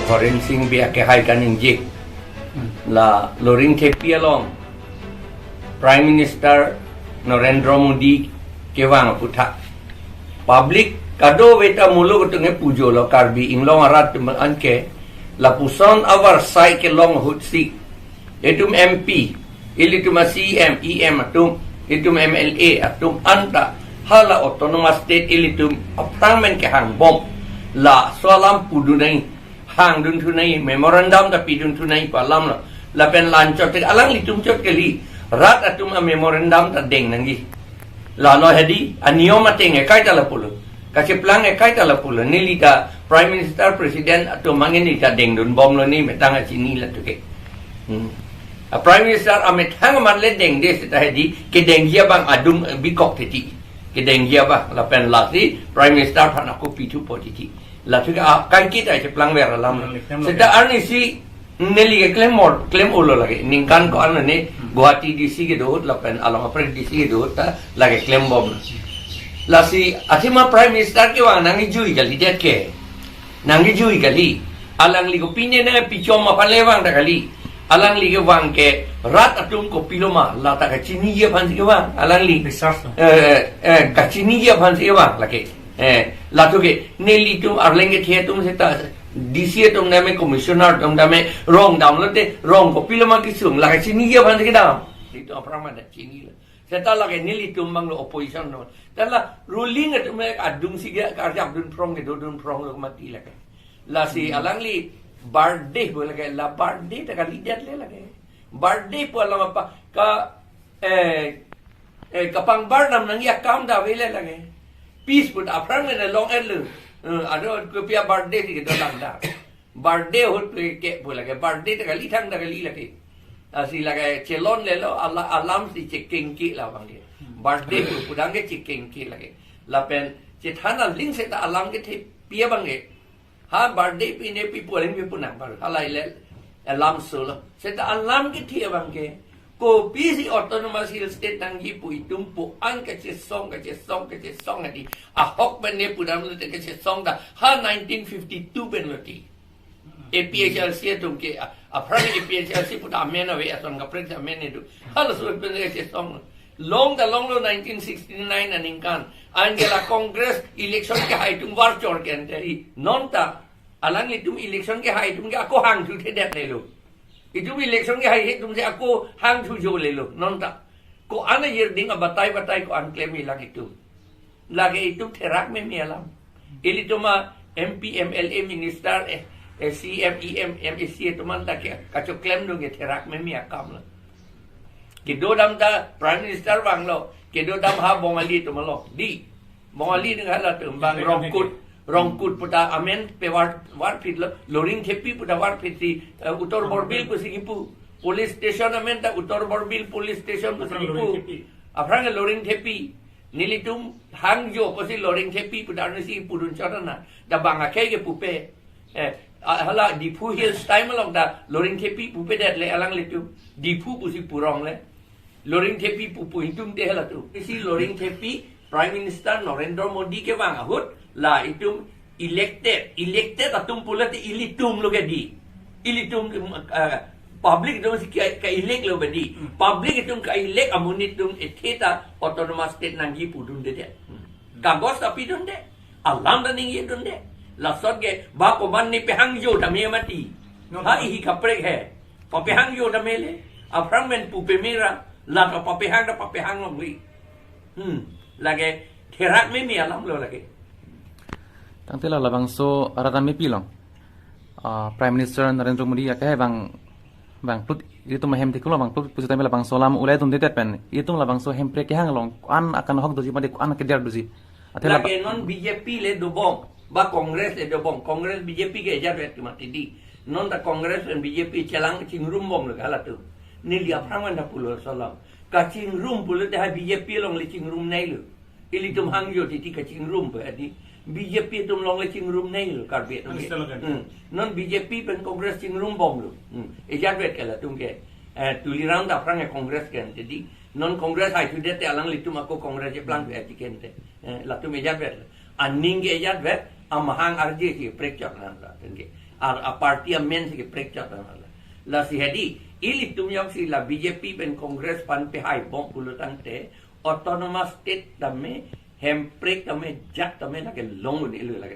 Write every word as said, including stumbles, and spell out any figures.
Horen Sing Bey akehai kaningje. La Loringthepi along Prime Minister Narendra Modi kevang aputhak public kadokave ta mulo ketunge pujo lo, Karbi Anglong arat atum anke lapuson avarsai kelong ahutsi itum M P, ilitum a C M, E M atum, itum M L A atum anta hala autonomous state ilitum aphrang pen kehangbom, laso alam pudun nangji, hangdunthu nangji, memorandum ta pidunthu nangji pu alam lo. Lapen la-anchot te alanglitum chot kali, rat atum a memorandum ta deng nangji. Lalo hedi, aniyom ateng ekai ta lapulo. Kacheplang ekai ta lapulo. Neli ta Prime Minister, President atum mangen neli ta dengdunbomlo, ne methang achini latum ke. Hmm. A Prime Minister amethang amat le dengde seta hedi, kedengji abang adung, eh, bikok titi. Kedengji abang, lapen lasi Prime Minister aphan ako pithupo titi. Latum ke, ah, kaiketa cheplang ver alam. Hmm, seta arnisi neli keklem mor, klem-olo lake. Ningkan ko-an ne, hmm, Guwahati D C kedo ahut lapen along aprek D C kedo ahut ta lake klembom. Lasi athema Prime Minister kevang nangkejui kalidet ke. Nangkejui kali. Alangli kopine nangpichom aphan le vang ta kali. Alangli kevang ke rat atum kopiloma, la ta kachiniji aphansi kevang. Alangli, research lo. Eh, eh, kachiniji aphansi kevang lake. Eh, latum ke, nelitum Arleng kethe atum seta, D C atum dam-e, Commissioner atum dam-e, rong damlote, rong kopiloma kesung, lake chiniji aphansi kedam. Itum aphrang mane chinilo. Seta lake nelitum abang lo opposition lo. Tala ruling atum ke adungsi ke karjap dunphrong ke dodunphronglo mati lake. Lasi, hmm, alangli birthday pu lake, la birthday ta kalidet le lake. Birthday pu alam apa ka, eh, eh, kapangbar nam nangji akam ta avele lake. Peace pu ta aphrang mene long-etlo. Eh, ado kopi a-birthday si kedo lang ta. Birthday ahut ke pu lake, birthday ta kali, thang ta kali lake. Lasi lake chelonlelo, ala-, alamsi chekengke labang ke. Hmm. Birthday pu pudang ke chekengke lake. Lapen chethan aling seta alam kethe pi abang ke. Ha birthday pi ne pi pu aling pi pu nang baru. Halai le alam solo. Seta alam kethe abang ke. Kopisi Autonomous Hill State nangji pu itum pu an kachesong, kachesong, kachesong hedi. Ahok pen ne pudamlote kachesong ta ha nineteen fifty-two penlo ti. A P H L C atum ke, a, aphrang A P H L C pu ta amen ave, ason kaprek amen edu. Halaso pen kachesong. Long ta longlo nineteen sixty-nine aningkan. Anke la Congress election kehai atum varchor ke ante hi. Non ta alanglitum election kehai atum ke ako hangthuthedet lelo. Itum election kehai atum si ako hangthujo lelo, non ta. Ko-an ajirding abatai batai ko-an klemji lang itum. Lake itum therak meme alam. Ilitum a M P, M L A, minister, eh, eh, C M, E M, M A C atum anta ke kachoklemdun ke therak meme akam lo. Kedodam ta Prime Minister vanglo, kedodam ha Bongali atum lo. Di, Bongali nang halatum abang Rongkut, Rongkut pu ta amen pe var, varphitlo, Loringthepi pu ta varphitsi, eh, Uttor Borbil pusi kipu. Police station amen ta Uttor Borbil Police Station pusi kipu. Aphrang Loringthepi. Nelitum hangjo pusi Loringthepi pu ta arnisi pudun chotana. Ta bang akhei ke pupe. Eh, a, hala Diphu Hills time along ta Loringthepi pupedet le alanglitum. Diphu pusi purong le. Loringthepi pupu itum te halatum. Isi Loringthepi Prime Minister Narendra Modi kevang ahut la itum elected, elected atum pulote ilitum lo ke di. Ilitum, eh, public atum si ka, ka-elect lo ke di. Hmm. Public atum ka-elect amonit atum ethe ta Autonomous State nangji pudunde de. Hmm. Kagos ta pidunde. Alam ta ningjidunde. Lasot ke ba koban ne pehangjo tame mati. No, ha no. Ihi kaprek he. Papehangjo tame le. Aphrang pen pupe mera. La ta papehang ta papehang longle. Hmm, lake therak meme alam lo lake. Tangte la labangso arat amepi along, ah, Prime Minister Narendra Modi akehai vang, vangplut, itum ahem thiklo vangplut pusitame labangso alam ulai dundedet pen, itum labangso Hemprek kehang along ko-an akanhok doji mate ko-an keder doji. Athe la lake non B J P le dobom, ba Congress le dobom, Congress B J P ke ejatvet mati di. Non ta Congress pen B J P chelang chingrumbom lo halatum. Neli aphrang anta pulo laso alam. Kachingrum pulote ha B J P along le chingrumnei lo. Ilitum hangjo titi kachingrum pu adi. B J P atum along le chingrumnei lo Karbi atum ke. Congress along kan? Hmm. Non B J P pen Congress chingrumbom lo. Hmm. Ejatvet ke latum ke. Eh, Tuliram ta aphrang ke Congress ke ante di. Non Congress haithudet te alanglitum ako Congress cheplang pu adi ke ante. Eh, latum ejatvet. Aning ke ejatvet, amahang arje si prekchot nang latum ke. Ar a party amen si keprek chot an la. Lasi hedi, ilitum jongsi la B J P pen Congress aphan pehai bom pulo tangte, autonomous state tame, hemprek tame, jat tame lake long un-elo lake.